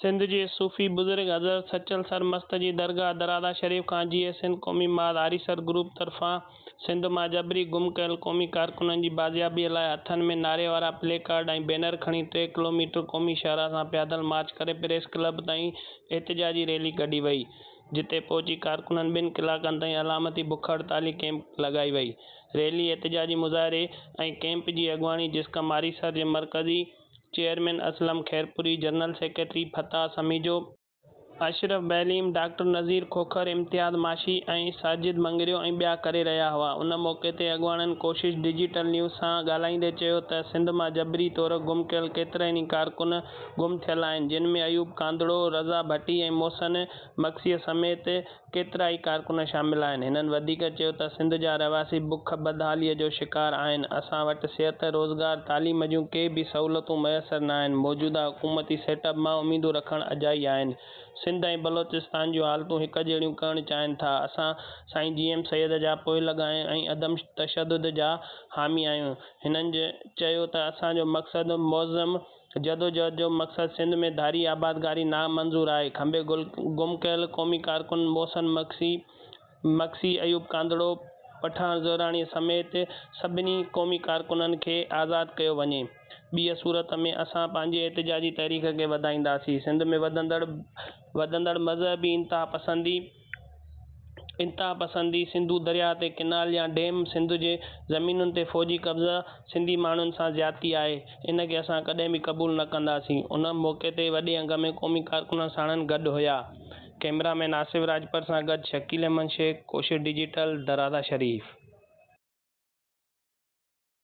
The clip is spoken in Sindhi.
سنڌ جي صوفي بزرگ حضرت سچل سرمست جي درگاهه درادا شريف کان جيئي سنڌ قومي محاذ آريسر گروپ طرفان سنڌ مان جبري گم ڪيل قومي ڪارڪنن جي بازيابي لاء هٿن ۾ نعري وارا پلي ڪارڊ ۽ بينر کڻي ٽي ڪلوميٽر قومي شاهراهه سان پيادل مارچ ڪري پريس ڪلب تائين احتجاجي ريلي ڪڍي وئي جتي پهچي ڪارڪنن ٻن ڪلاڪن تائين علامتي بک هڙتالي ڪئمپ لڳائي وئي ريلي احتجاجي مظاهري ۽ ڪئمپ جي اڳواڻي جسقم آريسر جي مرڪزي chairman Aslam Khairpuri, general secretary Fatah Samejo, Ashraf Behlim, doctor Nazir Khokhar, Imtiaz Mashi ۽ Sajid Mangrio ۽ ٻيا ڪري رهيا هئا. ان موقعي تي اڳواڻن ڪوشش ڊجيٽل نيوز سان ڳالهائيندي چيو ته سنڌ مان جبري طور گم ڪيل ڪيترائن ئي ڪارڪن گم ٿيل آهن جن ۾ ايوب ڪانڌڙو، رضا ڀٽي ۽ محسن مگسيء سميت ڪيترائي ڪارڪن شامل آهن. هنن وڌيڪ چيو ته سنڌ جا رهواسي بک، بدحالي جو شڪار آهن، اسان وٽ صحت، روزگار، تعليم جون ڪي به سهولتون ميسر ناهن، موجوده حڪومتي سيٽ اپ مان اميدون رکڻ اجائي آهن، سنڌ ۽ بلوچستان جون حالتون هڪ جهڙيون ڪرڻ چاهين ٿا، اسان سائين جي ايم سيد جا پوئلڳ آهيون ۽ عدم تشدد جا حامي آهيون، هنن چيو ته اسان جو مقصد معظم جدوجهد جو مقصد سنڌ ۾ ڌاري آبادگاري نامنظور آهي، کنڀي گم ڪيل قومي ڪارڪن محسن مگسي، مگسي، ايوب ڪانڌڙو، پٺاڻ زهراڻي سميت سڀني قومي ڪارڪنن کي آزاد ڪيو وڃي، ٻيء صورت ۾ اسان پنهنجي احتجاجي تحريڪ کي وڌائينداسين، سنڌ ۾ وڌندڙ وڌندڙ مذهبي انتهاپسندي. انتهاپسندي، سنڌو درياهه تي ڪئنال يا ڊيم، سنڌ جي زمينن تي فوجي قبضا سنڌي ماڻهن سان زيادتي آهي، ان کي اسان ڪڏهن به قبول نه ڪنداسين. ان موقعي تي وڏي انگ ۾ قومي ڪارڪن ساڻن گڏ هيا. ڪئميرا مين آصف راڄپر سان گڏ شڪيل احمد شيخ، ڪوشش ڊجيٽل، درادا شريف.